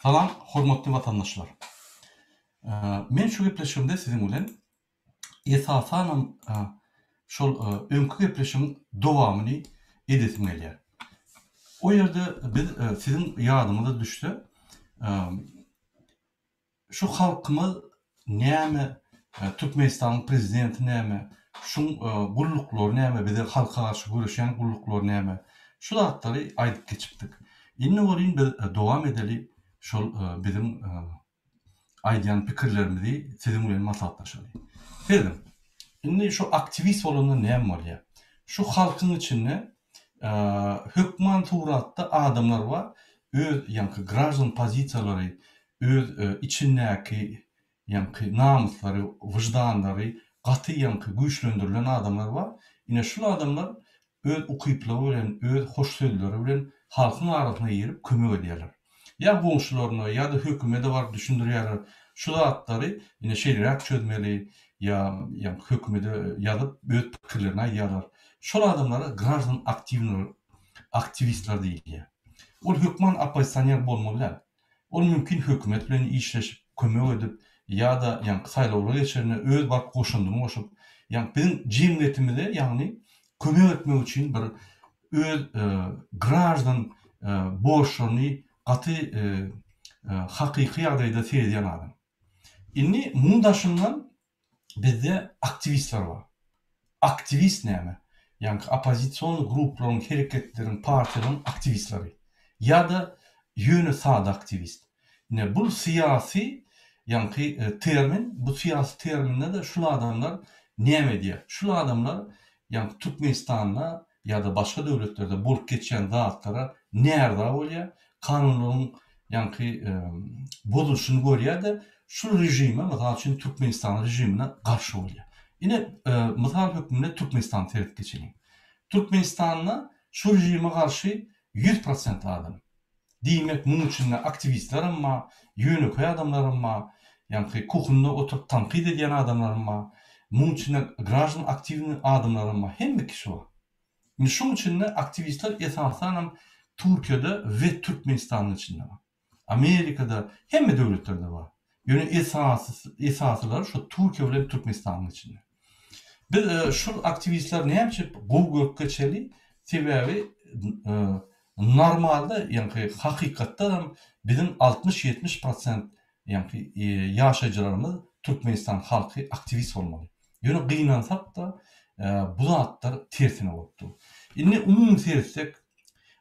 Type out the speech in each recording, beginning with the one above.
Salam hormatly watandaşlar. Men şu gepleşigimde siziň bilen esasanam şol öňki gepleşigiň dowamyny edesim gelýär. O ýerde biz siziň ýadyňyza düşse Şu halkymyz näme Türkmenistanyň prezidenti näme şuň gulluklary näme bize halka garşy göreşýän gulluklary näme şu zatlary aýdyp geçipdik. Indi welin biz dowam edeli şol biziň aýdýan pikirlerimizi siziň bilen maslahatlaşaly. Serediň indi şu aktiwist bolanda näme bolýar? Şu halkyň içinde hökman suratda adamlar bar öz ýaňky graždan pozisiýalary öz içindäki ýaňky namyslary, wyždanlary gaty ýaňky güýçlendirilen adamlar bar. Ine şul adamlar öz ukyplygy bilen, öz hoş sözleri bilen halkyň arasyna girip kömek edýärler. Ýa goňşularyna, ýa-da hökümede baryp düşündirýärler. Şu zatlary ine şeýleräk çözmeli, ýa ýaňky hökümede ýazyp öz pikirlerini aýdýarlar. Şol adamlara graždan aktiwnyý aktiwistler diýilýär. Ol hökman oppozisioner bolmaly däl. Ol mümkin hökümet bilen işleşip, kömek edip, ýa-da ýaňky saýlawlar geçirende öz baryp goşandyny goşup, ýaňky biziň jemgyýetimize ýagny kömek etmek üçin bir öz graždan borçlaryny gaty hakyky ýagdaýda seredýän adam. Indi muň daşyndan bizde aktiwistler bar. Aktiwist näme? Ýaňky oppozision gruplaryň, hereketleriň, partiýalaryň aktiwistleri. Ýa-da ýöne sada aktiwist. Ine bul syýasy ýaňky termin, bu syýasy terminde-de şul adamlar näme edýär? Şul adamlar ýaňky Türkmenistanda ýa-da başga döwletlerde bolup geçýän zatlara närza bolýar, kanunlaryň ýaňky bozulyşyny görýär-de, şul režime, mysal üçin, Türkmenistanyň režimine garşy bolýar. Ine, mysal hökmünde Türkmenistany seredip geçeliň. Türkmenistanda şu režime garşy 100% adam. Diýmek, muň içinde aktiwistlerem bar, ýönekeý adamlaram bar, ýaňky kuhunda oturyp tankyt edýän adamlaram bar, muň içinde graždan aktiwnyý adamlaram bar, hemme kişi bar. Indi şuň içinde aktiwistler esasanam Türkiýede we Türkmenistanyň içinde bar. Amerikada, hemme döwletlerde bar. Ýöne esasy esasylary şu Türkiýe bilen Türkmenistanyň içinde. Biz şul aktiwistleri näme üçin gowy görüp geçeli? Sebäbi normalda, ýaňky hakykatdanam biziň 60-70 prosent ýaňky ýaşaýjylarymyz Türkmenistan halky aktiwist bolmaly. Ýöne gynansak-da bu zatlar tersine bolup dur. Indi umumy seretsek,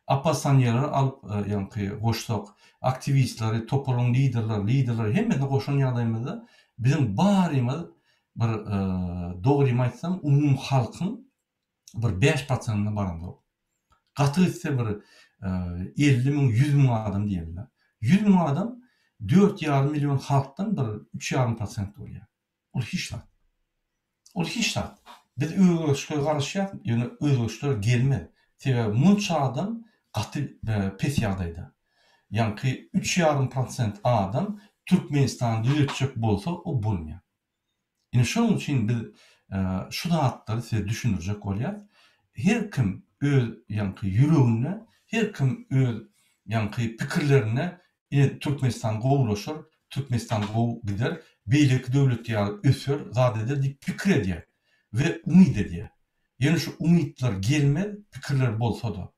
oppozisionerleri alyp ýaňky goşsak, aktiwistleri, toparyň liderleri, liderleri hemmesini goşan ýagdaýymyzda biziň barymyz bir dogrymy aýtsam umumy halkyň bir 5 prosentine baramzok. Gaty gitse bir 50 müň, 100 müň adam diýeli. 100 müň adam 4,5 million halkdan bir 3,5 prosent bolýar. Ol hiç zat. Ol hiç zat. Biz özgerişlige garaşýas, ýöne özgerişler gelmez. Sebäbi munça adam gaty pes ýagdaýda. Ýaňky 3,5 prosent adam Türkmenistany düzetjek bolsa, o bolmaýar. Ine şonuň üçin biz şu zatlary size düşündirjek bolýas. Her kim öz ýaňky ýüreginde, her kim öz ýaňky pikirlerinde ine Türkmenistan gowulaşar, Türkmenistan gowy gider, beýleki döwlet ýaly öser, zat eder diýip pikir edýär we umyt edýär. Ýöne şu umytlar gelmez, pikirler bolsa-da.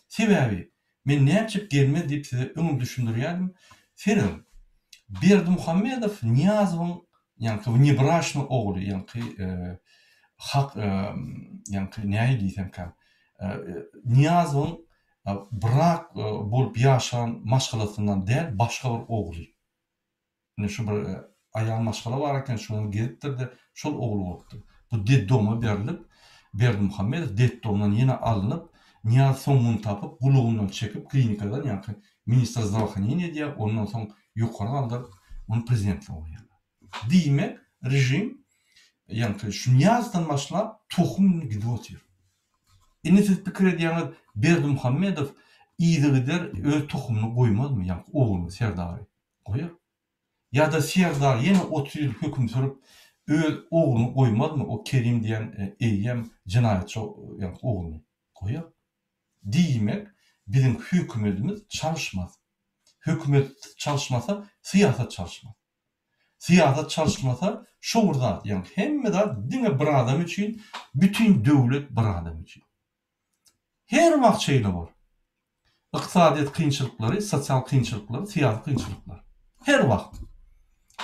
Sebäbi, men näçip gelmez diýip size öňem düşündirýärdim. Serediň, Berdimuhamedow Nyýazowyň ýaňky wnebraçnyý ogly, ýaňky hak, ýaňky nähili diýsemkäm, Nyýazowyň brak bolup ýaşan maşgalasyndan däl, başga bir ogly. Ine şu bir aýal maşgala bar eken, şoňa gezipdir-de, şol ogly bolupdyr. Bu detdoma berlip, Berdimuhamedow detdomdan ýene alnyp, Nyýaz soňuny tapyp, gulagyndan çekip, klinikadan, ýaňky ministr zdravoohraneniýa edýär, ondan soň ýokary galdyryp, ony prezidentlige goýýarlar. Diýmek, režim, ýaňky şu Nyýazdan başlap, tohum gidip otyr. Indi siz pikir edýäňiz, Berdimuhamedow yzygider öz tohumyny goýmazmy, ýaňky ogluny, Serdary? Goýar. Ýa-da Serdar ýene 30 ýyl höküm sürüp, öz ogluny goýmazmy, o Kerim diýen eýýäm jenaýatçy ýaňky ogluny? Goýar. Diýmek, biziň hökümetimiz çalyşmaz. Hökümet çalyşmasa, syýasat çalyşmaz. Syýasat çalyşmasa, şo bir zat, ýagny hemme zat diňe bir adam üçin, bütin döwlet bir adam üçin. Her wagt şeýle bor. Ykdysadyýet kynçylyklary, sosial kynçylyklar, syýasy kynçylyklar. Her wagt.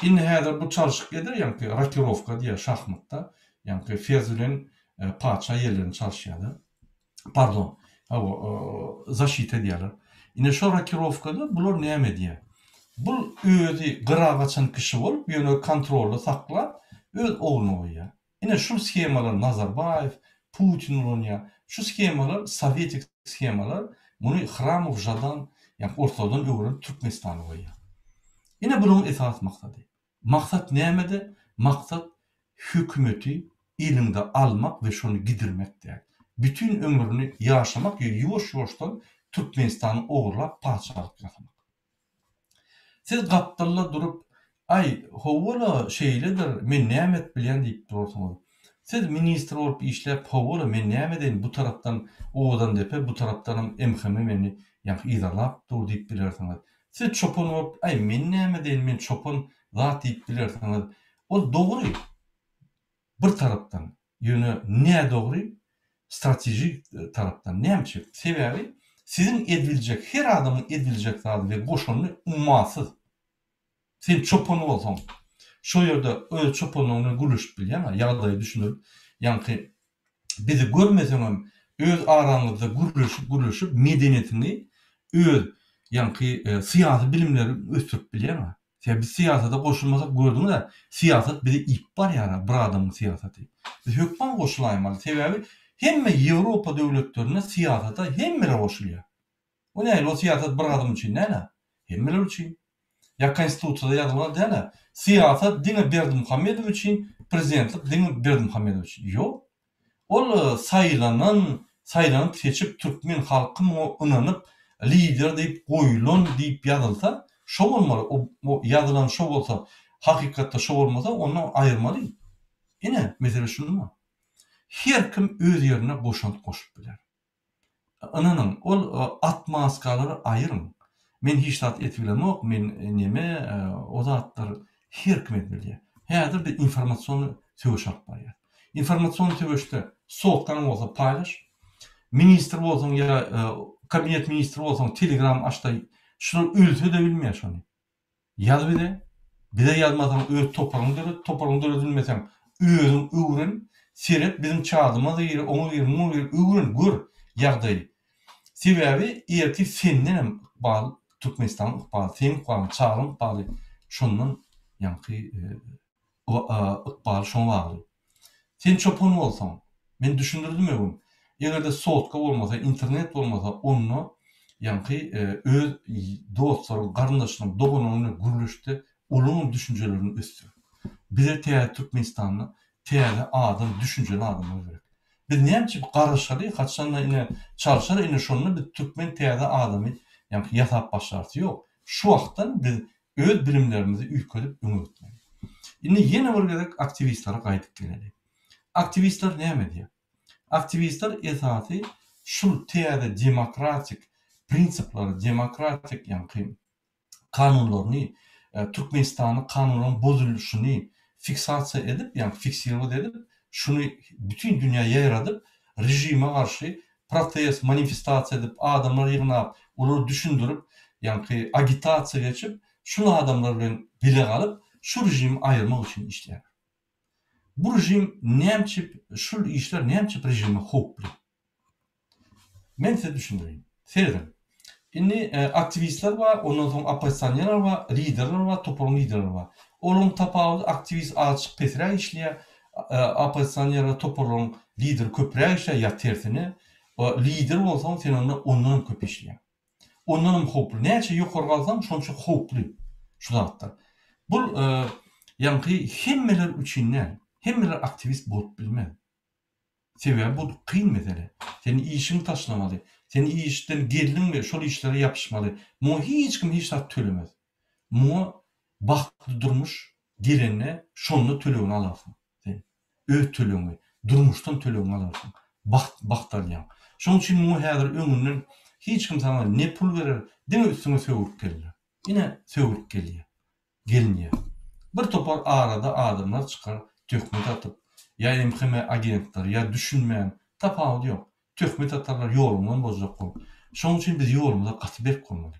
Indi häzir bu çalşyk eder, ýaňky rokirowka diýýär şahmatda, ýaňky ferz bilen patyşa ýerlerini çalyşýarlar. Pardon, hawa, zaşita edýärler. Ine şo rokirowkada bular näme edýär? Bul özi gyra gaçan kişi bolup, ýöne kontrolda saklap, öz ogluny goýýar. Ine şul shemalar Nazarbaýew, Putin ulanýar. Şu shemalar sowetik shemalar, muny Hramow, Žadan, ýagny orslardan öwrenip Türkmenistana goýýar. Ine bularyň esasy maksady. Maksat nämede? Maksat hökümeti eliňde almak we şony gidirmek däl. Bütin ömrüni ýaşamak we ýuwaş-ýuwaşdan Türkmenistany ogurlap patyşalyk ýasamak. Siz gapdalda durup, Aý, hawa-la, şeýledir, men näme edip bilýän diýip durarsyňyz. Siz ministr bolup işläp, hawa-la, men näme edeýin, bu tarapdan Owadandepe, bu tarapdanam MHM meni ýaňky yzarlap dur diýip bilersiňiz. Siz çopan bolup, Aý, men näme edeýin, men çopan zat diýip bilersiňiz. Ol dogry. Bir tarapdan, ýöne nädogry stratejik tarapdan. Näme üçin? Sebäbi siziň edibiljek, her adamyň edibiljek zady we goşandy ummasyz. Sen çopan bolsaň, şo ýerde öz çopanlygyň bilen gürleşip bilýäň-ä, ýagdaýy düşündirip, ýaňky bizi görmeseňem öz araňyzda gürleşip-gürleşip medeniýetiňi, öz ýaňky syýasy bilimleriňi ösdürip bilýäň-ä. Sebäbi biz syýasata goşulmasak gördüňiz-ä, syýasat bizi iýip barýar-a, bir adamyň syýasaty. Biz hökman goşulaýmaly. Sebäbi hemme Ýewropa döwletlerinde syýasata hemmeler goşulýar. O nähili, o syýasat bir adam üçin däl-ä, hemmeler üçin. Ýa konstitusiýada ýazylgan däl-ä, syýasat diňe Berdimuhamedow üçin, prezidentlik diňe Berdimuhamedow üçin. Ýok. Ol saýlanan, saýlanyp seçip türkmen halky muňa ynanyp lider diýip goýulan diýip ýazylsa şo bolmaly o ýazylan şo bolsa hakykatda şo bolmasa onda aýyrmaly. Ine mesele şunda. Her kim öz ýerinde goşant goşup biler. Ynanyň, ol atmaskalary aýyryň. Men hiç zat etip bilemok, men neme, o zatlar her kim edip bilýär. Häzir biz informasion söweş alyp barýarys. Informasion söweşde sotkaň bolsa paýlaş, ministr bolsaň ýa kabinet ministri bolsaň telegram açda şular ölse-de bilmeýär şony. Ýaz bize. Bize ýazmasaň öz toparyňy döret, toparyňy döredilmeseň özüň öwren, seret biziň çadyma gir, oňa gir, muňa gir, öwren, gör ýagdaýy. Sebäbi ertir sendenem ykbal, Türkmenistanyň ykbaly, seň ykbalyň, çagaň ykbaly şondan ýaňky ykbaly şoňa bagly. Sen çopan bolsaň, men düşündirdim öňem, eger-de sotka bolmasa, internet bolmasa, onda ýaňky öz dostlaryň, garyndaşlaryň, doganlaryň bilen gürleşde, olaryňam düşünjelerini ösdür. Bize täze Türkmenistanda täze adam, düşünjeli adamlar gerek. Biz näme üçin garaşaly, haçanda ine çalşar, ine şonda biz türkmen täze adamy ýaňky ýasap başlarys. Ýok. Şu wagtdan biz Öz bilimlerimizi üýtgedip öňe gitmeli. Indi ýene bir gezek aktiwistlere gaýdyp geleli. Aktiwistler näme edýär? Aktiwistler esasy şul täze demokratik prinsiplary, demokratik ýaňky kanunlaryny, Türkmenistanda kanunlaryň bozulyşyny fiksasiýa edip, ýagny fiksirowat edip, şuny bütin dünýä ýaýradyp, režime garşy protest, manifestasiýa edip, adamlar ýygnap, olary düşündirip, ýaňky agitasiýa geçip, şul adamlar bilen bile galyp, şu režimi aýyrmak üçin işleýärler. Bu režim nämçip, şul işler nämçip režime howply? Men size düşündireýin. Serediň. Indi aktiwistler bar, ondan soň oppozisionerler bar, liderler bar, toparyň liderleri bar. Olaryň tapawudy aktiwist azajyk pesräk işleýär, oppozisionerler toparlaryň lideri köpräk işleýär ýa tersine. Lider bolsaň sen onda ondanam köp işleýäň. Ondanam howply. Näçe ýokary galsaň şonça howply şu zatlar. Bul ýaňky hemmeler üçin däl. Hemmeler aktiwist bolup bilmez. Sebäbi bu kyn mesele. Sen işiňi taşlamaly. Sen işden geldiňmi, şol işlere ýapyşmaly. Muňa hiç kim hiç zat tölemez. Muňa bagtly durmuş gelende şonda tölegini alarsyň sen. Öz tölegiňi, durmuşdan tölegiňi alarsyň. Bagt, bagt alýaň. Şonuň üçin muňa häzir öňünden hiç kim saňa ne pul berer, diňe üstüňe sögürip gelerler. Ine sögülip gelýär. Gelinýär. Bir topar arada adamlar çykar töhmet atyp, ýa MHM agentleri, ýa düşünmän, tapawudy ýok. Töhmet atarlar ýoluňdan bozjak bolup. Şonuň üçin biz ýolumyza gaty berk bolmaly.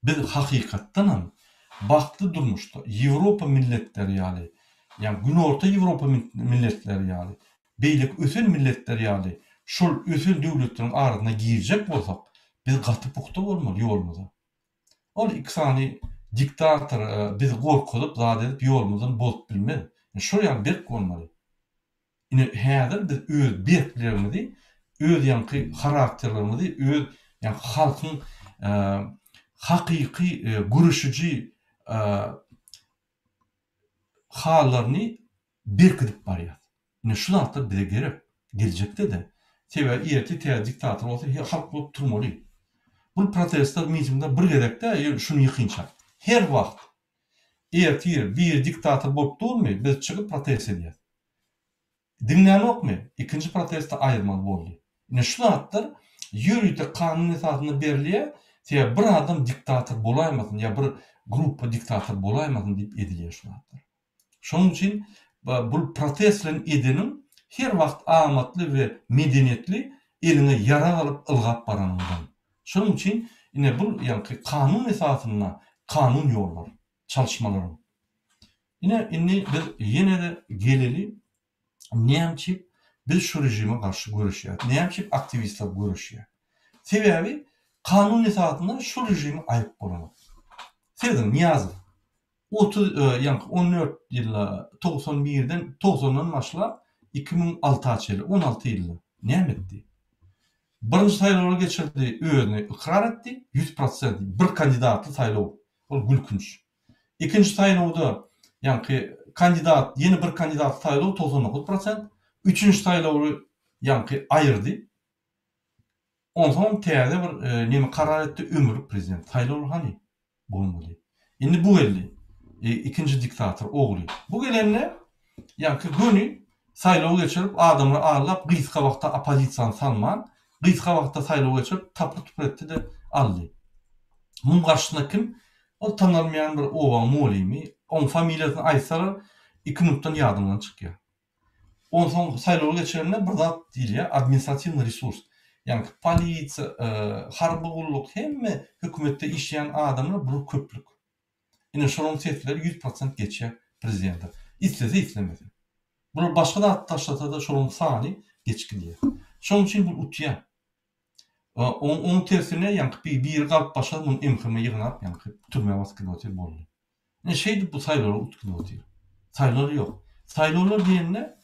Biz hakykatdanam bagtly durmuşda Ýewropa milletleri ýaly, ýagny Günorta Ýewropa milletleri ýaly, beýleki ösen milletler ýaly şol ösen döwletleriň arasyna girjek bolsak, biz gaty pugta bolmaly ýolumyza. Ol iki sany diktator bizi gorkuzyp zat edip ýolumyzdan bozup bilmez. Şol ýaly berk bolmaly. Ine häzir biz öz berkligimizi, öz ýaňky harakterlerimizi, öz ýaňky halkyň hakyky göreşiji hallaryny berkidip barýas. Ine şu zatlar bize gerek. Geljekde-de. Sebäbi ertir täze diktator bolsa halk bolup turmaly. Bul protestler, mitingler bir gezek däl, şuny ýykynça. Her wagt. Ertir biri diktator bolup durmy, biz çykyp protest edýäs. Diňlänokmy, ikinji protestde aýyrmaly boldy. Ine şu zatlar ýörite kanun esasynda berilýär, sebäbi bir adam diktator bolaýmasyn ýa bir gruppa diktator bolaýmasyn diýip edilýär şu zatlar. Şonuň üçin bul protest bilen edeniň her wagt amatly we medeniýetli eliňe ýarag alyp ylgap baranyňdan. Şonuň üçin ine bul ýaňky kanun esasynda kanun ýollar çalyşmalaryň. Ine indi biz ýene-de geleli näme üçin biz şu režime garşy göreşýäris? Näme üçin aktiwistler göreşýär? Sebäbi kanun esasynda şu režimi aýyp bolanok. Serediň Nyýazow 30 ýaňky 14 ýylda 91-den 90-dan başlap 2006-a çenli 16 ýylda näme etdi? Birinji saýlawlary geçirdi, özüni ykrar etdi, 100 prosent bir kandidatly saýlaw. Ol gülkünç. Ikinji saýlawda ýaňky kandidat ýene bir kandidatly saýlaw 99 prosent. Üçünji saýlawy ýaňky aýyrdy. Onsoňam täze bir neme karar etdi, ömürlik prezident. Saýlawlar hany? Bolmady. Indi bu geldi. Ikinji diktator ogly. Bu gelende ýaňky göni saýlaw geçirip, adamlary aldap, gysga wagtda oppozisiýany salman, gysga wagtda saýlaw geçirip, tapyr-tupur etdi-de aldy. Muň garşysyna kim? Ol tanalmaýan bir obaň molymy. Oň familiýasyny aýtsalar, iki minutdan ýadyňdan çykýar. Onsoň saýlaw geçirende bir zat diýilýär, administratiwnyý resurs. Ýagny polisiýa, harby gulluk, hemme hökümetde işleýän adamlar bular köplük. Ine şolaryň sesleri 100% geçýär prezidente. Islese islemese. Bular başga zat taşlasa-da şolaryň sany geçip gidýär. Şonuň üçin bu utýar. Oň tersine ýaňky biri galyp başlady muny MHM ýygnap ýaňky türmä basyp gidip otyr boldy. Ine şeýdip bu saýlawlar utgidip otyr. Saýlawlar ýok. Saýlawlar diýende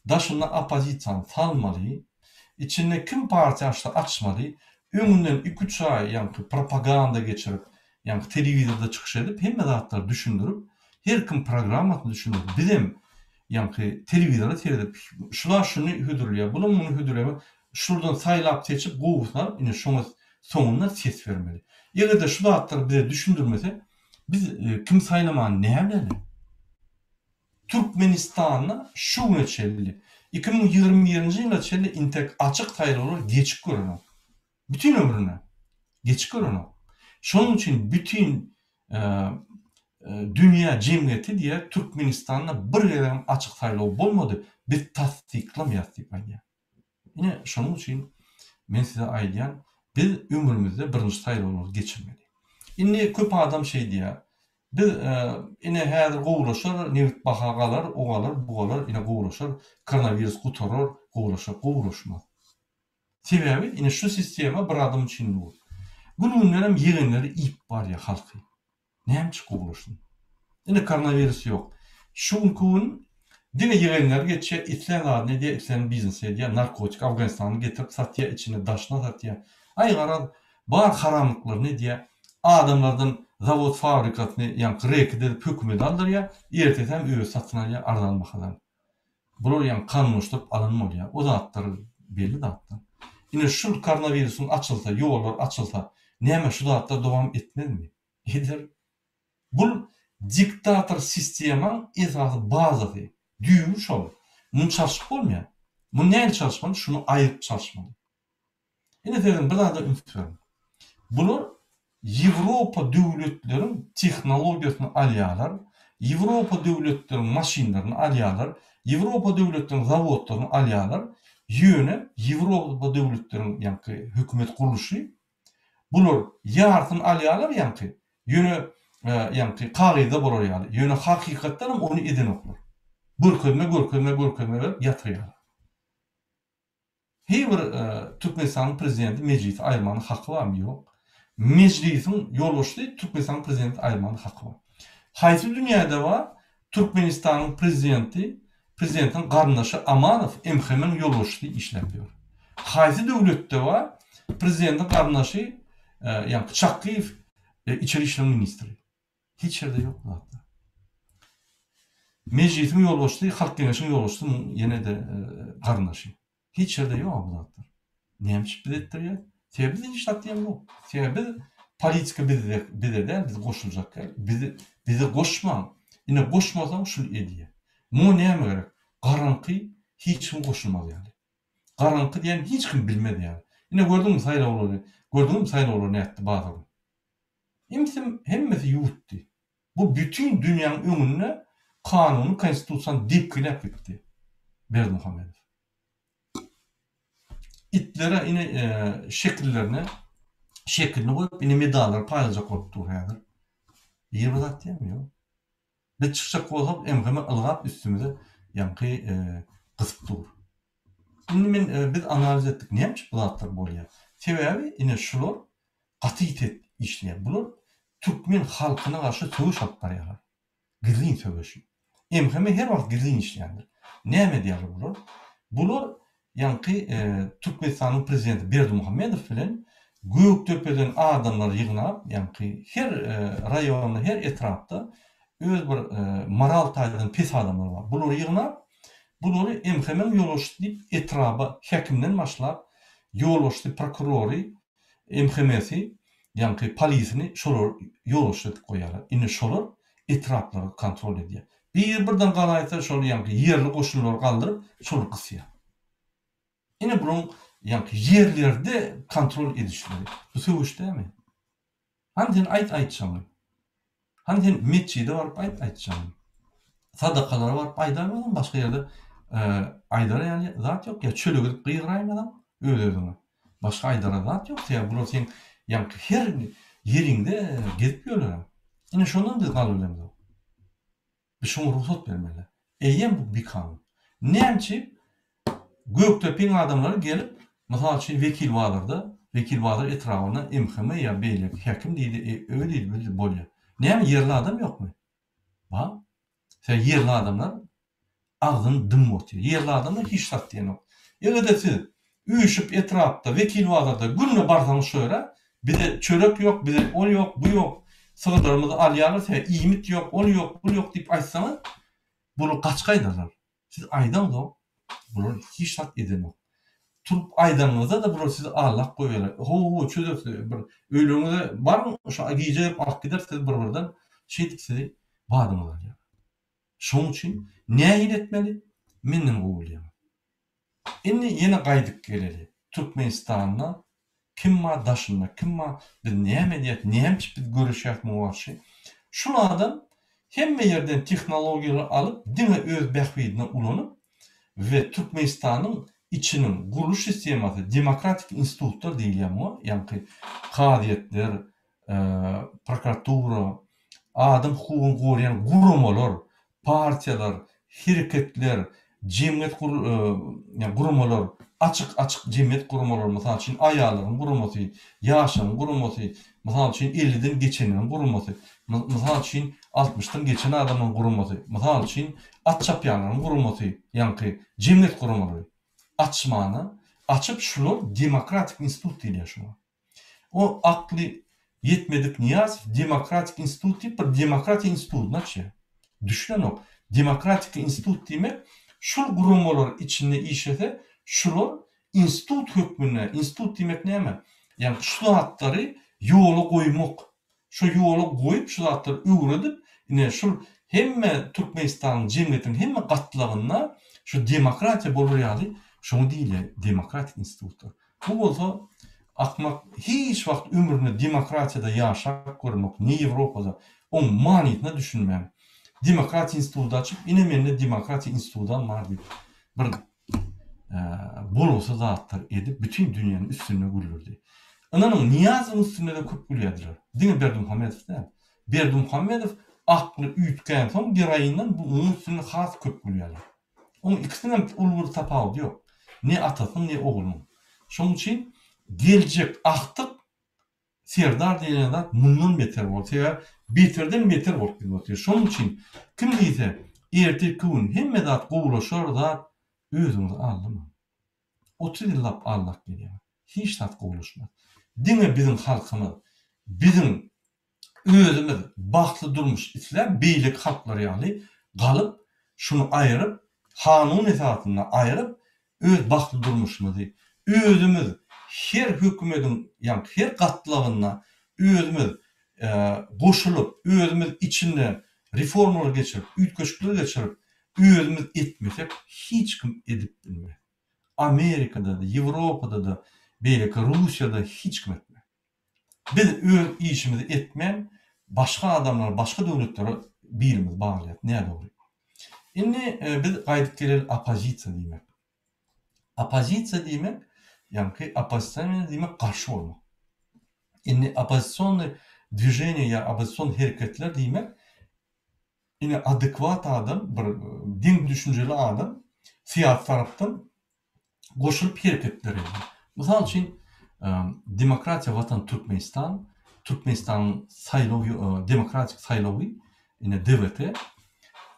daşynda oppozisiýany salmaly, içinde kim partiýa açsa açmaly, öňünden iki-üç aý ýaňky propaganda geçirip, ýaňky telewizorda çykyş edip hemme zatlary düşündirip, her kim programmasyny düşündirip, bizem ýaňky telewizora seredip şula şuny hödürleýär, bulam muny hödürleýär, şulardan saýlap-seçip gowusyny alyp ine şoňa soňunda ses bermeli. Eger-de şu zatlary bize düşündirmese, Biz kim saýlamany näbileli? Türkmenistanda şu güne çenli, 2021-nji ýyla çenli intek açyk saýlawlar geçip görenok. Bütin ömrüne geçip görenok. Şonuň üçin bütin dünýä jemgyýeti diýýär, Türkmenistanda bir gezegem açyk saýlaw bolmady, biz tassyklamaýarys diýip aýdýar. Ine, şonuň üçin men size aýdýan, biz ömrümizde birinji saýlawlary geçirmeli. Indi köp adam şeý diýýär, biz ine häzir gowulaşar, nebit baha galar, o galar, bu galar, ine gowulaşar, koronawirus gutarar, gowulaşar, gowulaşmaz. Sebäbi ine şu sistema bir adam üçin dur. Gün-gündenem ýegenleri iýip barýar halky. Näme üçin gowulaşsyn? Ine koronawirus ýok. Şu günki gün diňe ýegenleri geçýär, islän zadyny edýär, islän biznes edýär, narkotik Afganistana getirip satýar, içine daşyna satýar. Aý garaz, bar haramlyklaryny edýär. Adamlardan zawod fabrikasyny ýaňky reket edip hökümete aldyrýar, ertesi hem özi satyn alýar arzan bahadan. Bular ýaňky kanunlaşdyryp alan bolýar. O zatlar belli zatlar. Ine şul koronawirusyň açylsa, ýollar açylsa, näme şu zatlar dowam etmezmi? Eder. Bul diktator sistemaň esasy bazasy, düýbi şol. Muny çalşyp bolmaýar. Muny nähili çalyşmaly? Şuny aýyryp çalyşmaly. Ine serediň bir zada üns beriň. Bular. Ýewropa döwletleriň tehnologiýasyny alýarlar, Ýewropa döwletleriň maşynlaryny alýarlar, Ýewropa döwletleriň zawodlaryny alýarlar, ýöne Ýewropa döwletleriň ýaňky hökümet gurluşy bular ýarsyny alýarlar ýaňky, ýöne ýaňky kagyzda bolar ýaly, ýöne hakykatdanam ony edenoklar. Görkezme, görkezme, görkezme berip ýatyrýarlar. Heý bir Türkmenistanyň prezidenti mejlisi aýyrmana haky barmy ýok. Mejlisiň ýolbaşçysy Türkmenistanyň prezidenti aýyrmana haky bar. Haýsy dünýäde bar Türkmenistanyň prezidenti prezidentiň garyndaşy Amanow MHM-iň ýolbaşçysy işläp ýör. Haýsy döwletde bar prezidentiň garyndaşy ýaňky Çakgyýew içeri işler ministri. Hiç ýerde ýok bu zatlar. Mejlisiň ýolbaşçysy, Halk Geňeşiň ýolbaşçysy muň ýene-de garyndaşy. Hiç ýerde ýok bu zatlar. Näme üçin biz etdirýäs? Sebäbi biz hiç zat diýemzok. Sebäbi biz politika bizde bize däl, biz goşuljak däl. Bizi bizi goşmaň. Ine goşmasaň şul edýär. Muňa näme gerek? Garaňky hiç kim goşulmaz ýaly. Garaňky diýen hiç kim bilmez ýaly. Ine gördüňmi saýlawlary? Gördüňmi saýlawlar nätdi bazary? Imsim hemmesi ýuwutdy. Bu bütin dünýäň öňünde kanuny konstitusiýany depgiläp gitdi Berdimuhamedow. Itlere ine şekillerine şekilini goýup ine medallary paýlajak bolup dur häzir. Biri bir zat diýýärmi? Ýok. Biz çykjak bolsak MHM ylgap üstümize ýaňky gysyp dur. Indi men biz analiz etdik näme üçin bu zatlar bolýar. Sebäbi ine şular gaty ýiti işleýär. Bular türkmen halkyna garşy söweş alyp barýarlar. Gizlin söweşi. MHM her wagt gizlin işleýändir. Näme edýärler bular? Bular ýaňky Türkmenistanyň prezidenti Berdimuhamedow bilen Gökdepeden adamlary ýygnap, ýaňky her raýonda, her etrapda öz bir moral taýdan pes adamlar bar. Bulary ýygnap, bulary MHM-iň ýolbaşçysy diýip etraba häkimden başlap, ýolbaşçysy, prokurory, MHM-si, ýaňky polisini şolar ýolbaşçy edip goýýarlar. Indi şolar etraplary kontrol edýär. Biri birden galaýsa şol ýaňky ýerli goşunlary galdyryp şolar gysýar. Ine bularyň ýaňky ýerlerde kontrol edişleri. Bu söweş dälmi? Hany sen aýt aýtjagyňy. Hany sen metjide baryp aýt aýtjagyňy. Sadakalara baryp aýdaýmasaň başga ýerde aýdar ýaly zat ýok. Ýa çöle gidip gygyraýmasaň öz-özüňe. Başga aýdara zat ýok. Sebäbi bular seň ýaňky her ýeriňde gezip ýörler. Ine şondan biz galybilemzok. Biz şoňa rugsat bermeli. Eýýäm bu bikanun. Näme üçin Gökdepiň adamlary gelip, mysal üçin Wekilbazarda, Wekilbazar etrabynda MHM ýa beýleki häkim diýdi, e, ö diýdi, bu diýdi, bolýar. Näme ýerli adam ýokmy? Bar. Sebäbi ýerli adamlar agzyny dymyp otyr. Ýerli adamlar hiç zat diýenok. Eger-de siz üýşüp etrapda, Wekilbazarda günde barsaňyz şo ýere, bize çörek ýok, bize ol ýok, bu ýok, sygyrlarymyzy alýarlar, sebäbi iýmit ýok, ol ýok, bul ýok diýip aýtsaňyz, bular gaçyp gaýdarlar. Siz aýdaňzok, bular hiç zat edenok. Turup aýdanyňyzda-da bular sizi aldap goýberler. Ho-ho, çözeris, bir öýleriňize baryň, şo gije gelip alyp gider sizi bir-birden, şeýdip sizi badyňyza alýarlar. Şonuň üçin nähili etmeli? Menden gowy bilýäňiz. Indi ýene gaýdyp geleli. Türkmenistanda kim bar daşynda kim bar biz näme edýäs näme üçin biz göreşýäs muňa garşy. Şul adam hemme ýerden tehnologiýalary alyp diňe öz bähbidine ulanyp we Türkmenistanyň içiniň gurluş sistemasy demokratik institutlar diýilýär muňa ýaňky kazyýetler prokuratura, adam hukugyny goraýan guramalar, partiýalar, hereketler, jemgyýet guramalar, açyk-açyk jemgyýet guramalary, mysal üçin, aýallaryň guramasy, ýaşlaryň guramasy, mysal üçin, elliden geçenleriň guramasy, mysal üçin, altmyşdan geçen adamlaryň guramasy, mysal üçin, at çapýanlaryň guramasy, ýaňky jemgyýet guramalary açmana, açyp şular demokratik institut diýilýär şuňa. O akly ýetmedik Nyýazow demokratik institut diýip bir demokratiýa institutyny açýar. Düşünenok. Demokratik institut diýmek şul guramalar içinde işlese şular institut hökmünde, institut diýmek näme? Ýagny şu zatlary ýola goýmak. Şo ýola goýup şu zatlary öwredip ine şul hemme Türkmenistanyň jemgyýetiniň hemme gatlagynda şu demokratiýa bolar ýaly şoňa diýilýär demokratik institutlar. Bu bolsa. Akmak hiç wagt ömründe demokratiýada ýaşap görmek ne Ýewropada oň manysyna düşünmän demokratiýa instituty açyp ine mende demokratiýa institudam bar diýip bir bolgusyz zatlar edip bütin dünýäni üstünde güldürdi. Ynanyň Nyýazowyň üstünde-de köp gülýärdiler. Diňe Berdimuhamedow däl. Berdimuhamedow akly üýtgänsoň geroindan bu onuň üstünde has köp gülýärler. Oň ikisiniňem uly bir tapawudy ýok. Ne atasynyň ne oglunyň. Şonuň üçin geljek agtyk Serdar diýlen zat mundan beter bol. Sebäbi beterden beter bolup gidip otyr. Şonuň üçin kim diýse ertirki gün hemme zat gowulaşar zat özüňizi aldamaň. 30 ýyllap aldap gelýäňiz. Hiç zat gowulaşmaz. Diňe biziň halkymyz biziň özümiz bagtly durmuş isläp beýleki halklar ýaly galyp şuny aýyryp kanun esasynda aýyryp öz bagtly durmuşymyzy özümiz her hökümediň ýaňky her gatlagynda özümiz goşulyp özümiz içinde reformalar geçirip üýtgeşikler geçirip özümiz etmesek hiç kim edip bilmez Amerikada-da Ýewropada-da beýleki Russiýada hiç kim etmez. Biz öz işimizi etmän başga adamlara başga döwletlere bilimizi baglaýas nädogry. Indi biz gaýdyp geleli oppozisiýa diýmek. Oppozisiýa diýmek ýaňky oppozisioner diýmek garşy bolmak. Indi oppozisionnyý dwiženiýe ýa oppozision hereketler diýmek ine adekwat adam bir deň düşünjeli adam syýasy tarapdan goşulyp hereketler edýär. Mysal üçin, Demokratiýa Watan Türkmenistan, Türkmenistanyň saýlaw demokratik saýlawy, ine DWT,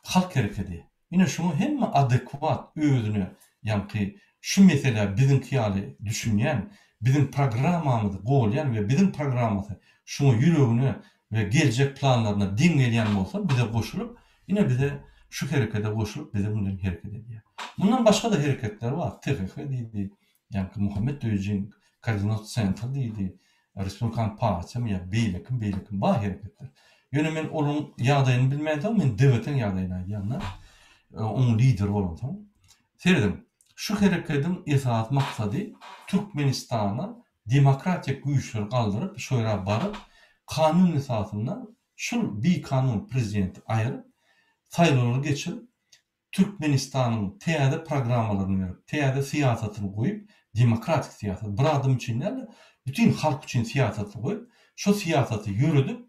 Halk herekedi. Ine şuňa hemme adekwat özüne ýaňky şu meselä biziňki ýaly düşünýän, biziň programmamyzy golýan we biziň programmasy şuňa ýüregine we geljek planlaryna deň gelýän bolsa bize goşulyp Ine bize şu herekede goşulyp biziň bilen hereket edýär. Mundan başga-da hereketler bar. THH diýdi, ýaňky Muhammet Döýüjiň koordinat sentr diýdi, Respublikan partiýamy ýa beýlekim beýlekim bar hereketler. Ýöne men olaryň ýagdaýyny bilmänsoň men DWT-iň ýagdaýyny aýdýan-da. Oň lideri bolansoň. Serediň, şu herekediň esasy maksady Türkmenistana demokratik güýçleri galdyryp, şo ýere baryp, kanun esasynda Şul bikanun prezidenti aýyryp, saýlawlary geçirip, Türkmenistanyň täze programmalaryny berip, täze syýasatyny goýup, demokratik syýasat, bir adam üçin däl-de, bütin halk üçin syýasatyny goýup, şo syýasaty ýöredip,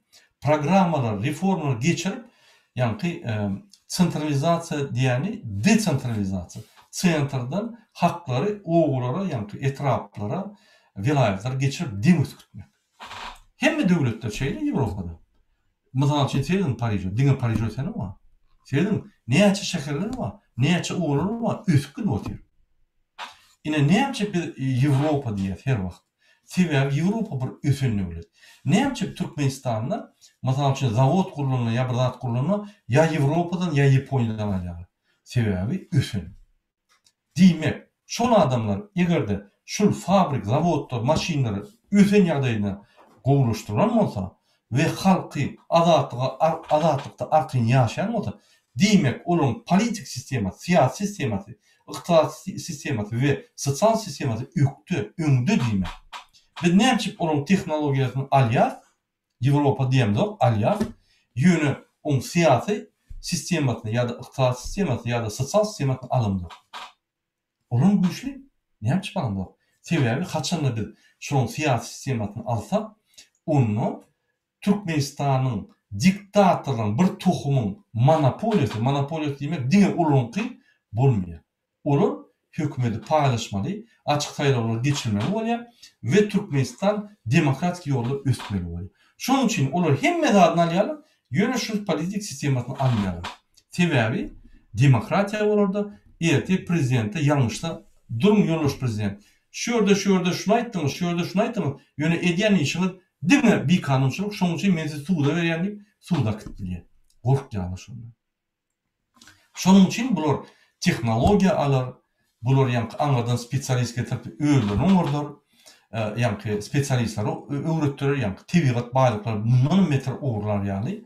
programmalary, reformalary geçirip, ýaňky tsentralizasiýa diýýäni desentralizasiýa, tsentrden haklary obalara, ýaňky etraplara, welaýatlara geçirip deň üsgütmek. Hemme döwletler şeýle Ýewropada. Mysal üçin serediň Pariže, diňe Pariž öseni bar. Serediň näçe şäherler bar, näçe obalar bar, ösüp gidip otyr. Ine näçe biz Ýewropa diýýäs her wagt. Sebäbi Ýewropa bir ösen döwlet. Näçe Türkmenistanda mysal üçin zawod gurlanda ýa bir zat gurlanda ýa Ýewropadan ýa Ýaponiýadan alýarlar. Sebäbi ösen. Diýmek, şol adamlar eger-de şul fabrik, zawodlar, maşynlary ösen ýagdaýynda gowulaşdyran bolsa we halky azatlyga azatlykda arkaýyn ýaşaýan bolsa, diýmek, olaryň politik sistemasy, syýasy sistemasy, ykdysady sistemasy we sosial sistemasy ökde, öňde diýmek. Biz näme üçin olaryň tehnologiýasyny alýas, Ýewropa diýemzok, alýas, ýöne oň syýasy sistemasyny ýa-da ykdysady sistemasyny ýa-da sosial sistemasyny alamzok. Olam güýçli, näme üçin alamzok? Sebäbi haçanda biz şolaň syýasy sistemasyny alsak, onda Türkmenistanyň diktatorlaryň bir tohumyň monopoliýasy, monopoliýasy diýmek diňe olaryňky bolmaýar. Olar hökümeti paýlaşmaly, açyk saýlawlar geçirmeli bolýar we Türkmenistan demokratik ýolda ösmeli bolýar. Şonuň üçin olar hemme zadyny alýarlar, ýöne şu politik sistemasyny almaýarlar. Sebäbi demokratiýa bolarda ertir prezidente ýalňyşsa duruň ýoldaş prezident, şu ýerde şu ýerde şuny aýtdyňyz, şu ýerde şuny aýtdyňyz, ýöne edýän işiňiz diňe bikanunçylyk, şonuň üçin men sizi suda berýän diýip suda äkidip bilýär. Gorkýarlar şondan. Şonuň üçin bular tehnologiýa alar, bular ýaňky aňyrdan spesialist getirip özlerini oňarlar, ýaňky spesialistlere öwretdirer, ýaňky tebigat baýlyklary mundanam beter ogurlar ýaly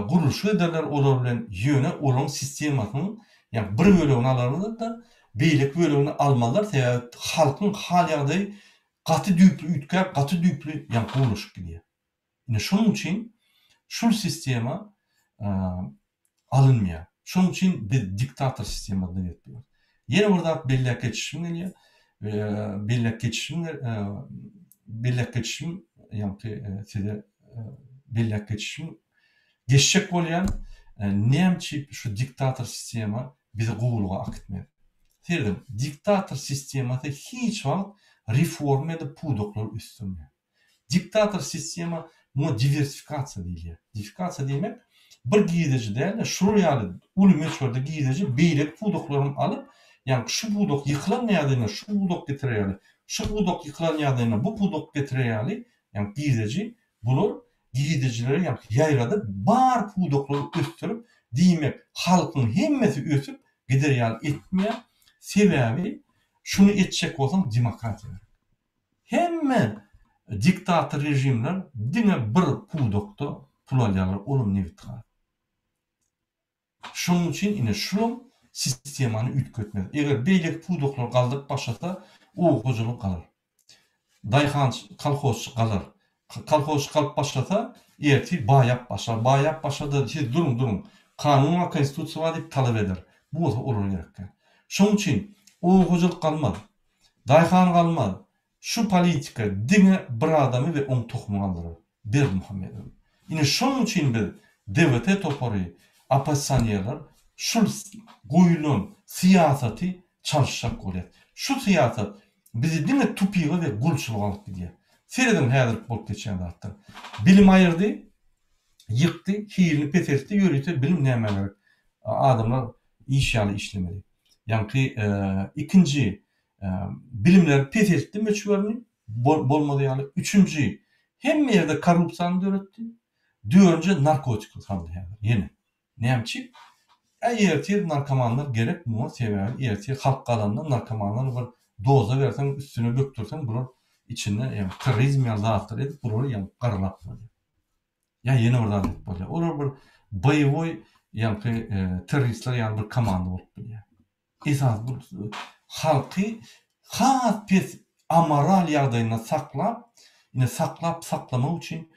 gurluşyk ederler olar bilen, ýöne olaryň sistemasynyň ýaňky bir bölegini alarlar-da, beýleki bölegini almazlar, sebäbi halkyň hal-ýagdaýy. Gaty düýpli üýtgäp, gaty düýpli ýaňky gowulaşyp gidýär. Ine şonuň üçin şul sistema alynmaýar. Şonuň üçin biz diktator sistemasyna gelip durýarys. Ýene bir zat belläp geçişim gelýär. Belläp geçişim belläp geçişim ýaňky size belläp geçişim geçjek bolýan näme üçin şu diktator sistema bizi gowulyga akitmez. Serediň, diktator sistemasy hiç wagt reforma edip pudaklary ösdürmeýär. Diktator sistema muňa diwersifikasiýa diýilýär. Diwersifikasiýa diýmek, bir girdeji däl-de, şular ýaly uly möçberde girdeji beýleki pudaklaram alyp, ýagny şu pudak ýykylan ýagdaýynda şu pudak getirer ýaly, şu pudak ýykylan ýagdaýynda bu pudak getirer ýaly, ýagny girdeji bular girdejileri ýagny ýaýradyp, bar pudaklary ösdürip, diýmek, halkyň hemmesi ösüp gider ýaly etmeýär. Sebäbi şuny etjek bolsaň demokratiýa gerek. Hemme diktator režimler diňe bir pudakda pul alýarlar olam nebit-gaz. Şonuň üçin ine şulam sistemany üýtgetmez. Eger beýleki pudaklar galdyryp başlasa oba hojalygy galar. Daýhan kolhozçy galar. Kolhozçy galyp başlasa ertir baýap başlar. Baýap başlada siz duruň duruň kanun bar konstitusiýa bar diýip talap eder. Bu bolsa olara gerek däl. Şonuň üçin oba hojalyk galmaz. Daýhan galmaz. Şu politika diňe bir adamy we oň tohumyny galdyrar. Berdimuhamedowy. Ine şonuň üçin biz DWT topary oppozisionerler şul goýulan syýasaty çalyşjak bolýas. Şu syýasat bizi diňe tupyga we gulçulyga alyp gidýär. Serediň häzirki bolup geçýän zatlar. Bilim aýyrdy, ýykdy, hilini peseltdi, ýörite bilim nämä gerek? Adamlar iş ýaly işlemeli. Ýaňky ikinji bilimleri peseltdi möçberini bolmaz ýaly. Üçünji hemme ýerde korrupsiýany döretdi. Dördünji narkotik saldy häzir ýene. Näme üçin? Äý ertir narkomanlar gerek muňa sebäbi ertir halk galanda narkomanlar bir doza berseň üstüne bökdürseň bular içinde ýa terrorizm ýaly zatlar edip bulary ýa garalap bolýar. Ýa ýene bir zat edip bolýar. Olar bir boýewoý ýaňky terroristler ýaly bir komanda bolup bilýär. Esasy bu halky has pes amoral ýagdaýynda saklap, ine saklap saklamak üçin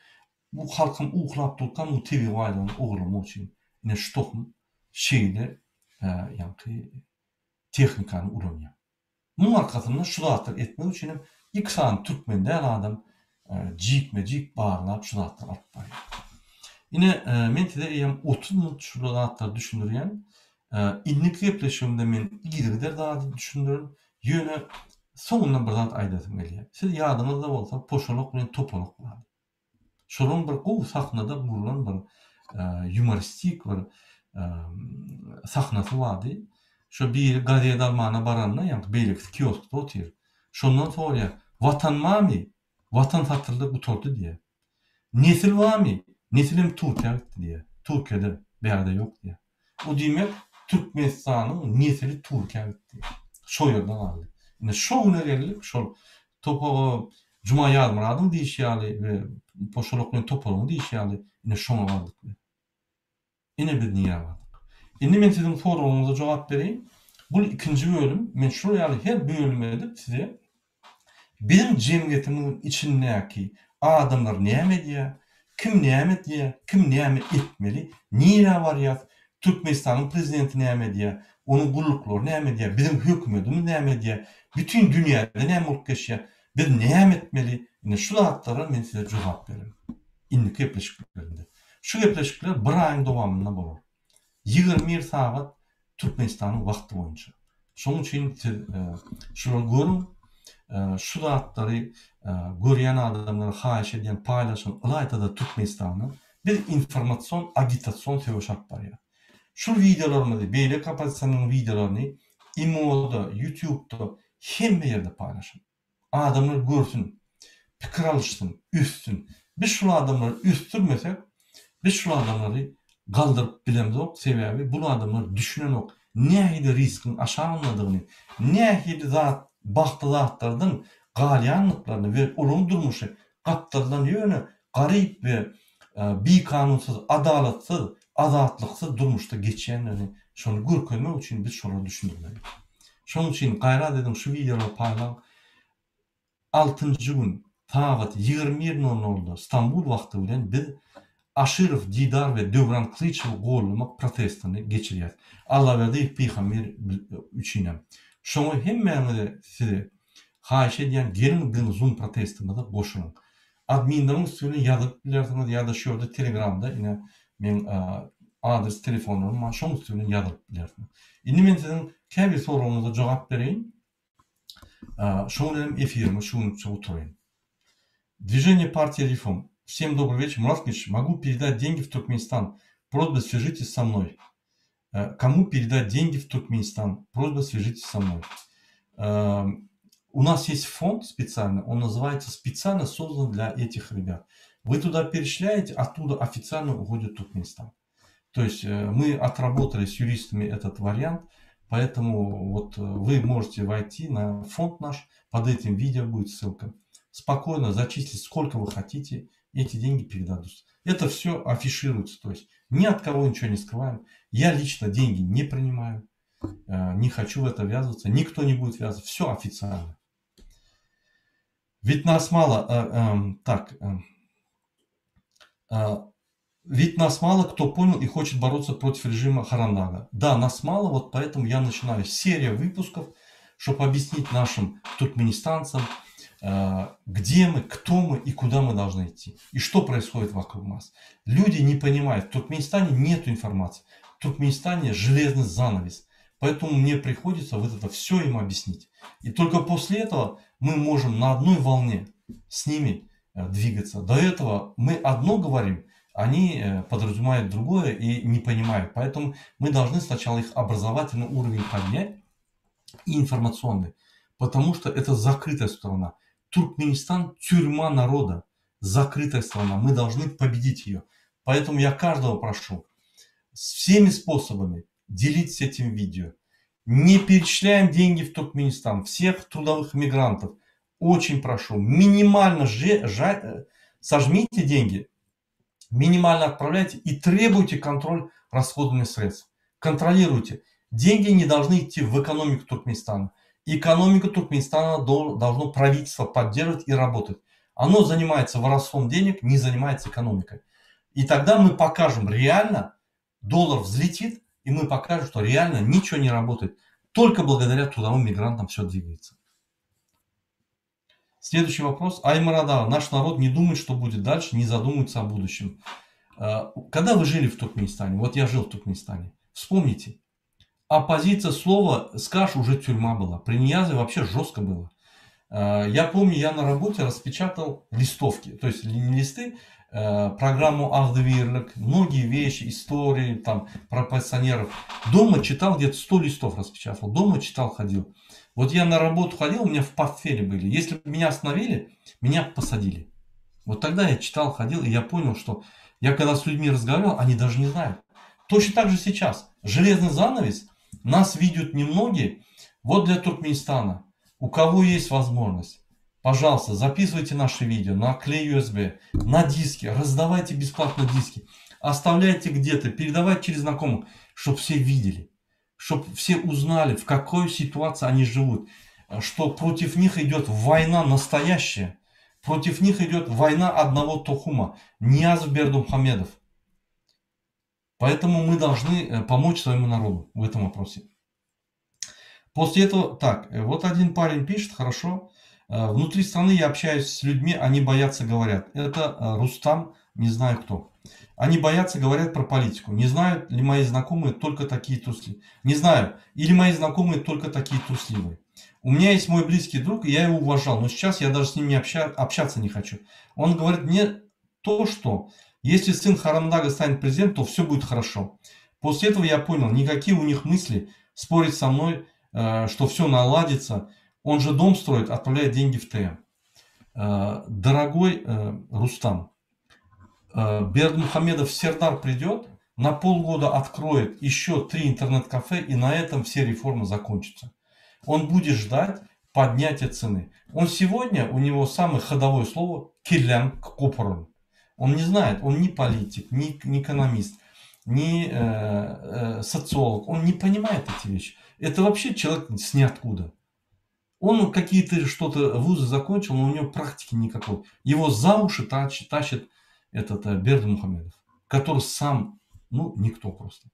bu halkyň uklap durka muň tebigy baýlygyny ogurlamak üçin ine şu tohum şeýle ýaňky tehnikany ulanýar. Muň arkasynda şu zatlary etmek üçin hem iki sany türkmen däl adam jikme-jik barlap şu zatlary alyp barýar. Ine, men size eýýäm 30 minut şu zatlary düşündirýän. Indiki gepleşigimde men yzygider zady düşündirin. Ýöne soňundan bir zat aýdasym gelýär. Siz ýadyňyzda bolsa Poşalak bilen Topalak bardy. Şolaryň bir gowy sahnada gurlan bir ýumoristik bir sahnasy bardy. Şo biri gazet almana baranda, ýaňky beýlekisi kioskda otyr. Şondan soraýar, Watan barmy? Watan satyldy, gutardy diýýär. Nesil barmy? Nesilem Türkiýä gitdi diýýär. Türkiýede, bärde ýok diýýär. Bu diýmek, Türkmenistanyň nesili Türkiýä gitdi. Şo ýerde galdy. Indi şo güne geldik, şol topa Juma Ýazmyradyň diýşi ýaly we Poşalak bilen Topalyň diýşi ýaly, ine şoňa galdyk biz. Ine biz nirä bardyk. Indi men siziň soragyňyza jogap bereýin. Bul ikinji bölüm. Men şular ýaly her bölüm edip size Biziň jemgyýetimiziň içindäki adamlar näme edýär, kim näme edýär, kim näme etmeli, nirä barýas, Türkmenistanyň prezidenti näme edýär, onuň gulluklary näme edýär, biziň hökümetimiz näme edýär, bütin dünýäde näme bolup geçýär, biz näme etmeli, ine şu zatlara men size jogap bererin indiki gepleşiklerimde. Şu gepleşikler bir aýyň dowamynda bolar. 21 sagat Türkmenistanyň wagty boýunça. Şonuň üçin siz şulary görüň, şu zatlary görýän adamlara haýyş edýän paýlaşyň, ylaýta-da Türkmenistanda biz informasion agitasion söweş alyp barýarys. Şul wideolarymyzy, beýleki oppozisioneriň wideolaryny imoda, ýutubda hemme ýerde paýlaşyň. Adamlar görsün, pikir alyşsyn, össün. Biz şul adamlary ösdürmesek, biz şul adamlary galdyryp bilemzok, sebäbi bul adamlar düşünenok, nähili riskiň aşagyndadygyny, nähili zat, bagtly zatlardan galýandyklaryny we olaryň durmuşy gapdaldan ýöne garyp we bikanunsyz, adalatsyz, azatlyksyz durmuşda geçýändigini şony görkezmek üçin biz şolary düşündirmeli. Şonuň üçin gaýrat ediň şu wideolary paýlaň. Altynjy gün sagat 21 nol nolda Stambul wagty bilen biz Aşyrow Didar we Döwran Klyçewi gollamak protestini geçirýäs. Allaberdiýew pygamber üçinem. Şoňa hemmäňize size haýyş edýän geliň biziň zoom protestimize goşulyň. Adminleriň üsti bilen ýazylyp bilersiňiz ýa-da şu ýerde telegramda ine meň adres telefonlarym bar şoň üsti bilen ýazylyp bilersiňiz. Indi men siziň käbir soragyňyza jogap bereýin. Şoň bilenem efirimi şu günlükçe gutaraýyn. Движение Партия Реформ. Всем добрый вечер. Мурат Ильич, могу передать деньги в Туркменистан. Просьба свяжитесь со мной. Кому передать деньги в Туркменистан? Просьба свяжитесь со мной. У нас есть фонд специальный, он называется специально создан для этих ребят. Вы туда перечисляете, оттуда официально уходит в Туркменистан. То есть мы отработали с юристами этот вариант, поэтому вот вы можете войти на фонд наш, под этим видео будет ссылка. Спокойно зачислить сколько вы хотите, эти деньги передадутся. Это все афишируется, то есть ни от кого ничего не скрываем. Я лично деньги не принимаю, не хочу в это ввязываться, никто не будет ввязываться, все официально. Ведь нас мало, э, э, так, э, ведь нас мало кто понял и хочет бороться против режима Харандага. Да, нас мало, вот поэтому я начинаю серию выпусков, чтобы объяснить нашим туркменистанцам, где мы, кто мы и куда мы должны идти. И что происходит вокруг нас. Люди не понимают, в Туркменистане нет информации. В Туркменистане железный занавес. Поэтому мне приходится вот это все им объяснить. И только после этого мы можем на одной волне с ними двигаться. До этого мы одно говорим, они подразумевают другое и не понимают. Поэтому мы должны сначала их образовательный уровень поднять и информационный. Потому что это закрытая страна. Туркменистан – тюрьма народа. Закрытая страна. Мы должны победить ее. Поэтому я каждого прошу всеми способами делитесь этим видео. Не перечисляем деньги в Туркменистан. Всех трудовых мигрантов. Очень прошу, минимально же, жа, сожмите деньги, минимально отправляйте и требуйте контроль расходования средств. Контролируйте. Деньги не должны идти в экономику Туркменистана. Экономику Туркменистана должно правительство поддерживать и работать. Оно занимается воровством денег, не занимается экономикой. И тогда мы покажем реально, доллар взлетит, и мы покажем, что реально ничего не работает. Только благодаря трудовым мигрантам все двигается. Следующий вопрос. Аймарада, наш народ не думает, что будет дальше, не задумывается о будущем. Когда вы жили в Туркменистане, вот я жил в Туркменистане, вспомните, оппозиция слова скажешь, уже тюрьма была. При Ниязове вообще жестко было. Я помню, я на работе распечатал листовки, то есть не листы, программу Agzybirlik, многие вещи, истории там про оппозиционеров. Дома читал, где-то 100 листов распечатал, дома читал, ходил. Вот я на работу ходил, у меня в портфеле были. Если бы меня остановили, меня бы посадили. Вот тогда я читал, ходил, и я понял, что я когда с людьми разговаривал, они даже не знают. Точно так же сейчас. Железный занавес, нас видят немногие. Вот для Туркменистана, у кого есть возможность, пожалуйста, записывайте наши видео на клей USB, на диски, раздавайте бесплатно диски, оставляйте где-то, передавайте через знакомых, чтоб все видели, чтоб все узнали, в какой ситуации они живут, что против них идет война настоящая, против них идет война одного Тохума, Ниязов Бердымухамедов. Поэтому мы должны помочь своему народу в этом вопросе. После этого, так, вот один парень пишет, хорошо, внутри страны я общаюсь с людьми, они боятся, говорят. Это Рустам, не знаю кто. Они боятся, говорят про политику. Не знают ли мои знакомые только такие трусливые. Не знаю, или мои знакомые только такие трусливые. У меня есть мой близкий друг, и я его уважал, но сейчас я даже с ним не общаться не хочу. Он говорит мне то, что если сын Харандага станет президентом, то все будет хорошо. После этого я понял, никакие у них мысли спорить со мной, что все наладится. Он же дом строит, отправляет деньги в ТМ. Дорогой Рустам, Бердымухамедов Сердар придет, на полгода откроет еще 3 интернет-кафе, и на этом все реформы закончатся. Он будет ждать поднятия цены. Он сегодня, у него самое ходовое слово «келлям копорун». Он не знает, он не политик, не, не экономист, не э, э, социолог, он не понимает эти вещи. Это вообще человек с ниоткуда. Он какие-то что-то вузы закончил, но у него практики никакой. Его за уши тащит, тащит этот э, Бердымухамедов, который сам, ну, никто просто.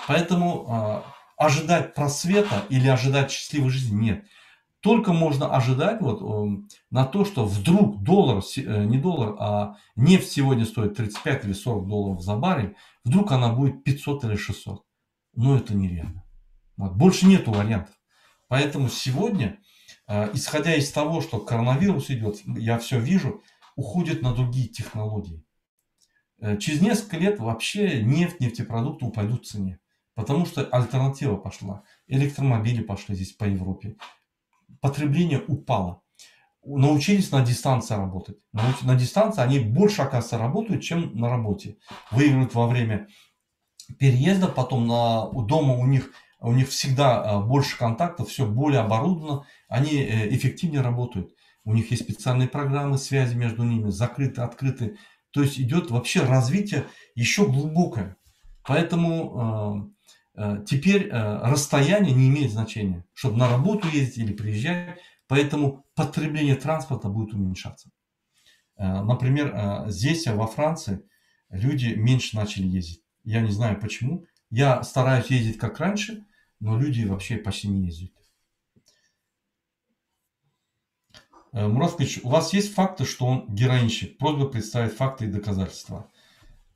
Поэтому э, ожидать просвета или ожидать счастливой жизни нет. Только можно ожидать вот, э, на то, что вдруг доллар, э, не доллар, а нефть сегодня стоит 35 или 40 долларов за баррель, вдруг она будет 500 или 600. Но это нереально. Вот. Больше нету вариантов. Поэтому сегодня, э, исходя из того, что коронавирус идет, я все вижу, уходит на другие технологии. Э, через несколько лет вообще нефть, нефтепродукты упадут в цене. Потому что альтернатива пошла. Электромобили пошли здесь по Европе. Потребление упало. Научились на дистанции работать. На дистанции они больше, оказывается, работают, чем на работе. Выигрывают во время переезда, потом на, у дома у них, у них всегда а, больше контактов, все более оборудовано, они э, эффективнее работают. У них есть специальные программы связи между ними, закрыты, открыты. То есть идет вообще развитие еще глубокое. Поэтому э, э, теперь э, расстояние не имеет значения, чтобы на работу ездить или приезжать. Поэтому потребление транспорта будет уменьшаться. Э, например, э, здесь, во Франции, люди меньше начали ездить. Я не знаю почему. Я стараюсь ездить как раньше, но люди вообще почти не ездят. Э, Мурат у вас есть факты, что он героинщик? Просьба представить факты и доказательства.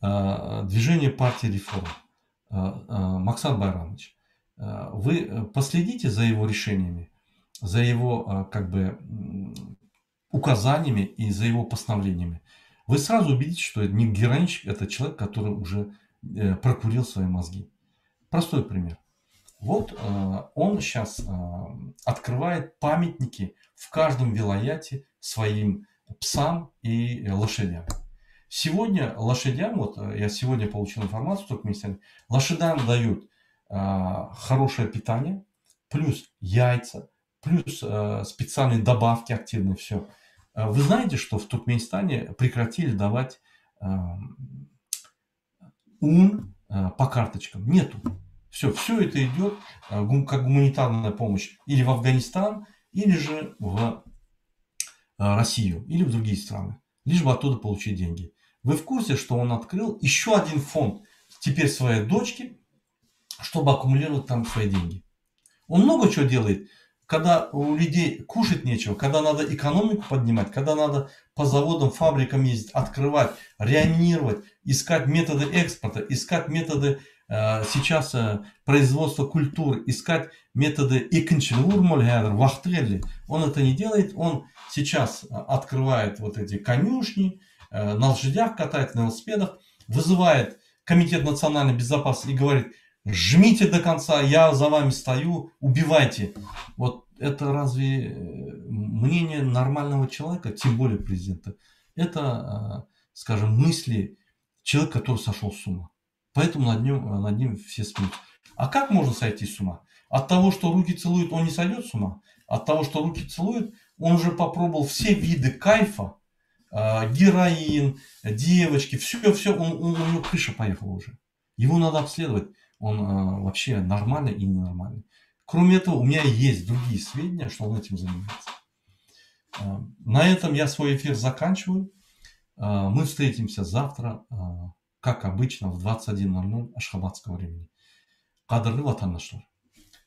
Э, движение партии реформ. Э, Максат Байрамович, вы последите за его решениями, за его как бы указаниями и за его постановлениями. Вы сразу убедитесь, что это не героинщик, это человек, который уже прокурил свои мозги. Простой пример. Вот он сейчас открывает памятники в каждом вилаяте своим псам и лошадям. Сегодня лошадям, вот я сегодня получил информацию в Туркменистане, лошадям дают хорошее питание, плюс яйца, плюс специальные добавки активные, все. Вы знаете, что в Туркменистане прекратили давать un по карточкам? Нету. Все, все это идет как гуманитарная помощь или в Афганистан, или же в Россию, или в другие страны, лишь бы оттуда получить деньги. Вы в курсе, что он открыл еще один фонд теперь своей дочке, чтобы аккумулировать там свои деньги? Он много чего делает. Когда у людей кушать нечего, когда надо экономику поднимать, когда надо по заводам, фабрикам ездить, открывать, реанимировать, искать методы экспорта, искать методы э, сейчас э, производства культур, искать методы wagty Он это не делает, он сейчас э, открывает вот эти конюшни, э, на лошадях катает, на велосипедах, вызывает Комитет национальной безопасности и говорит, жмите до конца, я за вами стою, убивайте. Вот это разве э, мнение нормального человека, тем более президента? Это, э, скажем, мысли человека, который сошел с ума. Поэтому над ним, над ним все смеются. А как можно сойти с ума? От того, что руки целуют, он не сойдет с ума. От того, что руки целуют, он уже попробовал все виды кайфа, э, героин, девочки, все, все, он, он, у него крыша поехала уже. Его надо обследовать он э, вообще нормальный и ненормальный. Кроме этого, у меня есть другие сведения, что он этим занимается. Э, на этом я свой эфир заканчиваю. Э, мы встретимся завтра, э, как обычно, в 21.00 Ашхабадского времени. Gadyrly watandaşlar.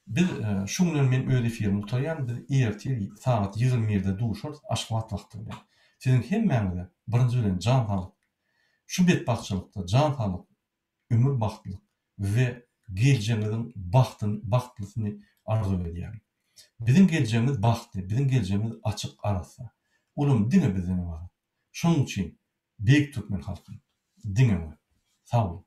Biz şu bilen men öz efirimi gutarýan. Biz ertir sagat 21-de duşarys Aşgabat wagty bilen. Siziň hemmäňize birinji bilen jan saglyk, şu betbagtçylykda jan saglyk, ömür bagtlyk we geljegiňiziň bagtyny, bagtlysyny arzuw edýärin. Biziň geljegimiz bagtly, biziň geljegimiz açyk, arassa. Olam diňe bizden ybarat. Şonuň üçin beýik türkmen halky diňe we. Sag boluň.